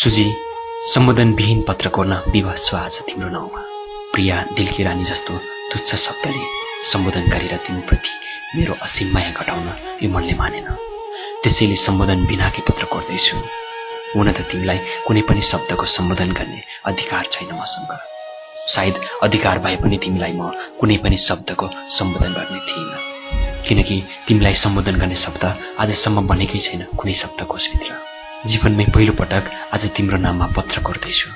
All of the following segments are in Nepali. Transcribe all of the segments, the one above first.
सुजी, सम्बोधनविहीन पत्र कोर्न विवश छु आज तिम्रो नाउँमा। प्रिया दिलकी रानी जस्तो तुच्छ शब्दले सम्बोधन गरेर तिमीप्रति मेरो असीम माया घटाउन यो मनले मानेन। त्यसैले सम्बोधन बिनाकै पत्र कोर्दैछु। हुन त तिमीलाई कुनै पनि शब्दको सम्बोधन गर्ने अधिकार छैन मसँग। सायद अधिकार भए पनि तिमीलाई म कुनै पनि शब्दको सम्बोधन गर्ने थिइनँ, किनकि तिमीलाई सम्बोधन गर्ने शब्द आजसम्म बनेकै छैन कुनै शब्दकोशभित्र। जीवनमै पहिलो पटक आज तिम्रो नाममा पत्र कोर्दैछु।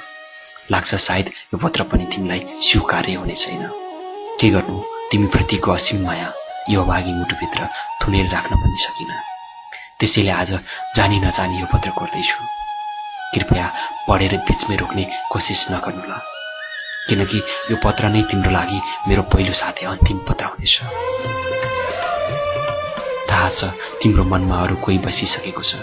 लाग्छ सायद यो पत्र पनि तिमीलाई स्वीकार्य हुने छैन। के गर्नु, तिमीप्रतिको असीम माया यो अभागी मुटुभित्र थुनेर राख्न पनि सकिन। त्यसैले आज जानी नजानी यो पत्र कोर्दैछु। कृपया पढेर बीचमै रोक्ने कोसिस नगर्नु ल, किनकि यो पत्र नै तिम्रो लागि मेरो पहिलो साथै अन्तिम पत्र हुनेछ। थाहा छ तिम्रो मनमा अरू कोही बसिसकेको छ।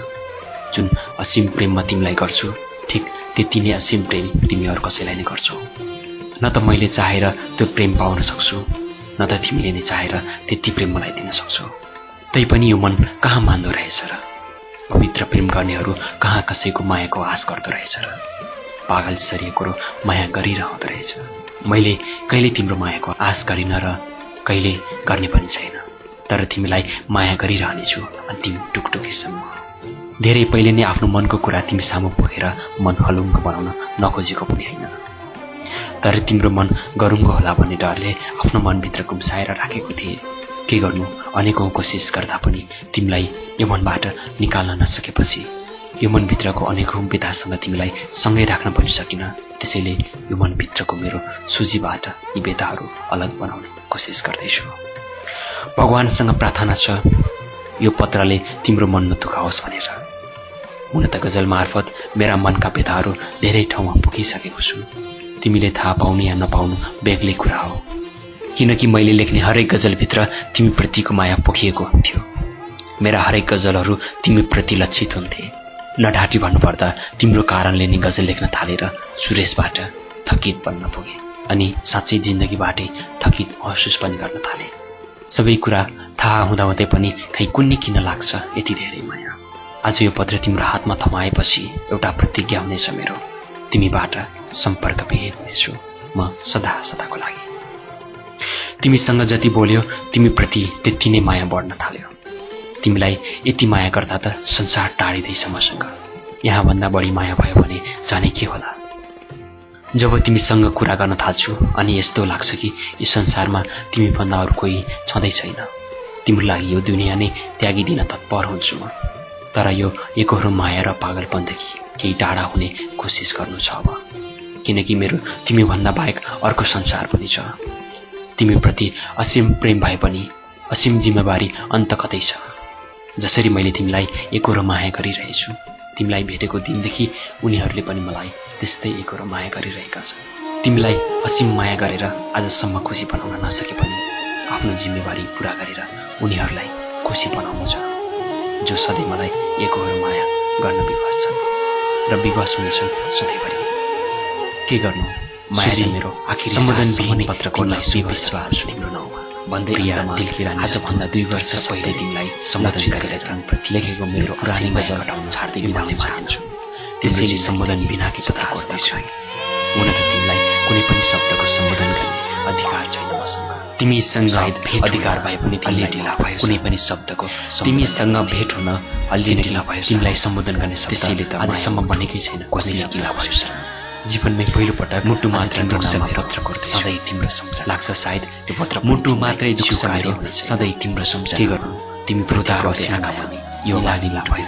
जुन असीम प्रेममा तिमीलाई गर्छु, ठिक त्यति नै असीम प्रेम तिमी अरू कसैलाई नै गर्छौ। न त मैले चाहेर त्यो प्रेम पाउन सक्छु, न त तिमीले नै चाहेर त्यति प्रेम मलाई दिन सक्छौ। तैपनि यो मन कहाँ मान्दो रहेछ र? पवित्र प्रेम गर्नेहरू कहाँ कसैको मायाको आश गर्दो रहेछ र? पागल सरिएको माया गरिरहँदो रहेछ। मैले कहिले तिम्रो मायाको आश गरिन र कहिले गर्ने पनि छैन, तर तिमीलाई माया गरिरहनेछु अन्तिम टुकटुकीसम्म। धेरै पहिले नै आफ्नो मनको कुरा तिमी सामु पोखेर मन हलुङ्गो बनाउन नखोजेको पनि होइन, तर तिम्रो मन गरुङ्गो होला भन्ने डरले आफ्नो मनभित्र गुम्साएर राखेको थिएँ। के गर्नु, अनेकौं कोसिस गर्दा पनि तिमीलाई यो मनबाट निकाल्न नसकेपछि यो मनभित्रको अनेकौं बेतासँग तिमीलाई सँगै राख्न पनि सकिन। त्यसैले यो मनभित्रको मेरो सूचीबाट यी बेताहरू अलग बनाउने कोसिस गर्दैछु। भगवानसँग प्रार्थना छ यो पत्रले तिम्रो मन नदुखाओस् भनेर। हुन त गजल मार्फत मेरा मनका बेताहरू धेरै ठाउँमा पुगिसकेको छु। तिमीले थाहा पाउनु या नपाउनु बेग्लै कुरा हो, किनकि मैले लेख्ने हरेक गजलभित्र तिमीप्रतिको माया पोखिएको हुन्थ्यो। मेरा हरेक गजलहरू तिमीप्रति लक्षित हुन्थे। नढाँटी भन्नुपर्दा तिम्रो कारणले नै गजल लेख्न थालेर सुरेशबाट थकित बन्न पुगे, अनि साँच्चै जिन्दगीबाटै थकित महसुस पनि गर्न थाले। सबै कुरा थाहा हुँदाहुँदै पनि खै कुन्नी किन लाग्छ यति धेरै माया। आज यो पत्र तिम्रो हातमा थमाएपछि एउटा प्रतिज्ञा हुनेछ मेरो, तिमीबाट सम्पर्क विहीन हुनेछु म सदा सदाको लागि। तिमीसँग जति बोल्यो तिमीप्रति त्यति नै माया बढ्न थाल्यो। तिमीलाई यति माया गर्दा त संसार टाढिँदैछ मसँग। यहाँभन्दा बढी माया भयो भने जाने के होला। जब तिमीसँग कुरा गर्न थाल्छु अनि यस्तो लाग्छ कि यो संसारमा तिमीभन्दा अरू कोही छँदै छैन। तिम्रो लागि यो दुनियाँ नै त्यागिदिन तत्पर हुन्छु म। तर यो एकहोरो माया र पागलपनदेखि केही टाढा हुने कोसिस गर्नु छ अब, किनकि मेरो तिमीभन्दा बाहेक अर्को संसार पनि छ। तिमीप्रति असीम प्रेम भए पनि असीम जिम्मेवारी अन्त कतै छ। जसरी मैले तिमीलाई एकहोरो माया गरिरहेछु, तिमीलाई भेटेको दिनदेखि उनीहरूले पनि मलाई त्यस्तै एकहोरो माया गरिरहेका छन्। तिमीलाई असीम माया गरेर आजसम्म खुसी बनाउन नसके पनि आफ्नो जिम्मेवारी पूरा गरेर उनीहरूलाई खुसी बनाउनु छ, जो सधैँ मलाई एकहोरो माया गर्न विवश छन् र विवश हुनेछन् सधैँभरि। के गर्नु, माया मेरो आखिरी सम्बोधन पत्र कोर्न विश्वास तिम्रो नाउँमा भन्दै प्रिया दिलकी रानी आजभन्दा 2 वर्ष पहिले तिमीलाई सम्बोधन गरेर तिमीप्रति लेखेको मेरो पुरानो गजल हटाउन छाड्दै भन्ने चाहन्छु। त्यसैले सम्बोधन बिनाकै पत्र कोर्दैछु। हुन त तिमीलाई कुनै पनि शब्दको सम्बोधन गर्ने अधिकार छैन मसँग। तिमीसँग अधिकार भए पनि तिमीलाई ढिला भयो कुनै पनि शब्दको तिमीसँग भेट हुन अलि ढिला भयो तिमीलाई सम्बोधन गर्ने शब्द आजसम्म बनेकै छैन। कसै ढिला भयो जीवनमै पहिलो पटक मुटु मात्र दुख्छ पत्र कोर्दै सधैँ तिम्रो सम्झना लाग्छ। सायद यो पत्र मुटु मात्रै दुख्छ मेरो सधैँ तिम्रो सम्झना। के गर्नु, तिमी प्रताप आँखा पनि यो लागिला भयो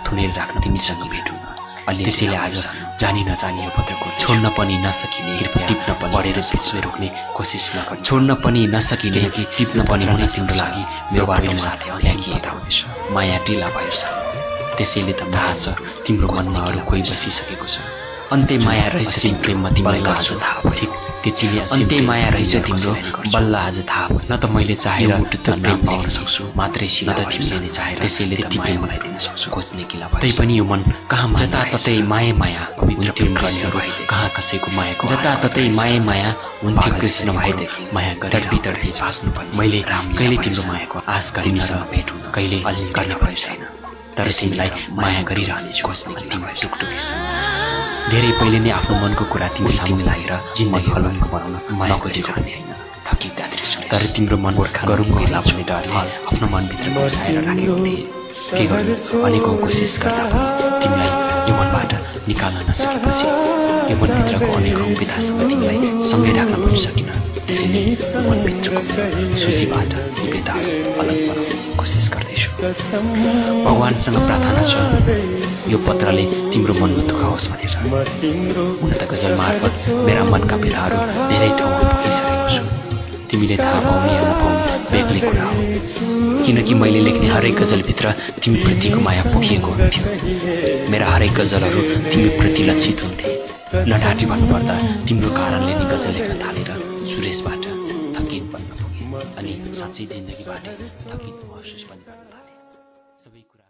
थुनेर राख्न तिमीसँग भेट हुन अलि। त्यसैले आज जानी नजानी यो पत्र कोर्दै छोड्न पनि नसकिने, कृपया टिप्न पनि पढेर बीचमै रोक्ने कोसिस नगर। छोड्न पनि नसकिने कि टिप्न पनि हुने तिम्रो लागि मेरो बाटो साथै त्यागिएका हुनेछ। माया ढिला भयो सानो, त्यसैले त थाहा छ तिम्रो मनमा अरू कोही बसिसकेको छ। अन्त्य माया रहेछ तिम्रो प्रेममा तिमीलाई आज थाहा भयो, ठिक त्यतिले अन्त्य माया रहेछ तिम्रो बल्ल आज थाहा भयो। न त मैले चाहेर प्रेम पाउन सक्छु मात्रै सिला, न त तिमीले नै चाहेर त्यसैले त माया मलाई दिन सक्छु खोज्ने किला भयो। तैपनि यो मन कहाँ जताततै माया माया हुन्थ्यो कृष्णहरू, कहाँ कसैको मायाको जताततै माया माया हुन्थ्यो कृष्ण भएदेखि माया गरेर तडपी भाँच्नु पर्ने। मैले कहिले तिम्रो मायाको आश गरिनसँग भेट हुन कहिले गर्न भयो छैन, तर तिमीलाई माया गरिरहनेछु खोज्ने किला भयो टुकटुकीसँग। धेरै पहिले नै आफ्नो मनको कुरा तिमी सामु लागेर जिन्दगी हलङ्ग बनाउन नखोजेको भन्ने होइन थकित यात्री सुरेश तर तिम्रो मन गरुङको होला भन्ने डरले आफ्नो मनभित्र बसाएर राखेको थिए के गर्नु अनेकौं कोसिस गर्दा पनि तिमीलाई यो मनबाट निकाल्न नसकेपछि यो मनभित्रको अनेकौं विधासँग तिमीलाई सँगै राख्न पनि सकिन त्यसैले मनभित्रको सूचीबाट यो बेताहरू अलग बनाउन कोसिस गर्दैछु भगवानसँग प्रार्थना छ यो पत्रले तिम्रो मनमा दुखाओस् भनेर हुन त गजल मार्फत मेरा मनका बेलाहरू धेरै ठाउँमा पुगिसकेको छु तिमीले थाहा पाउने या नपाउने बेग्लै कुरा हो किनकि मैले लेख्ने हरेक गजलभित्र तिमीप्रतिको माया पोखिएको हुन्थ्यो मेरा हरेक गजलहरू तिमीप्रति लक्षित हुन्थे लठाटी भन्नुपर्दा तिम्रो कारणले नै गजल लेख्न थालेर सुरेशबाट थकित बन्न पुगे अनि साँच्चै जिन्दगीबाट थकित महसुस पनि गर्न थाले सबै कुरा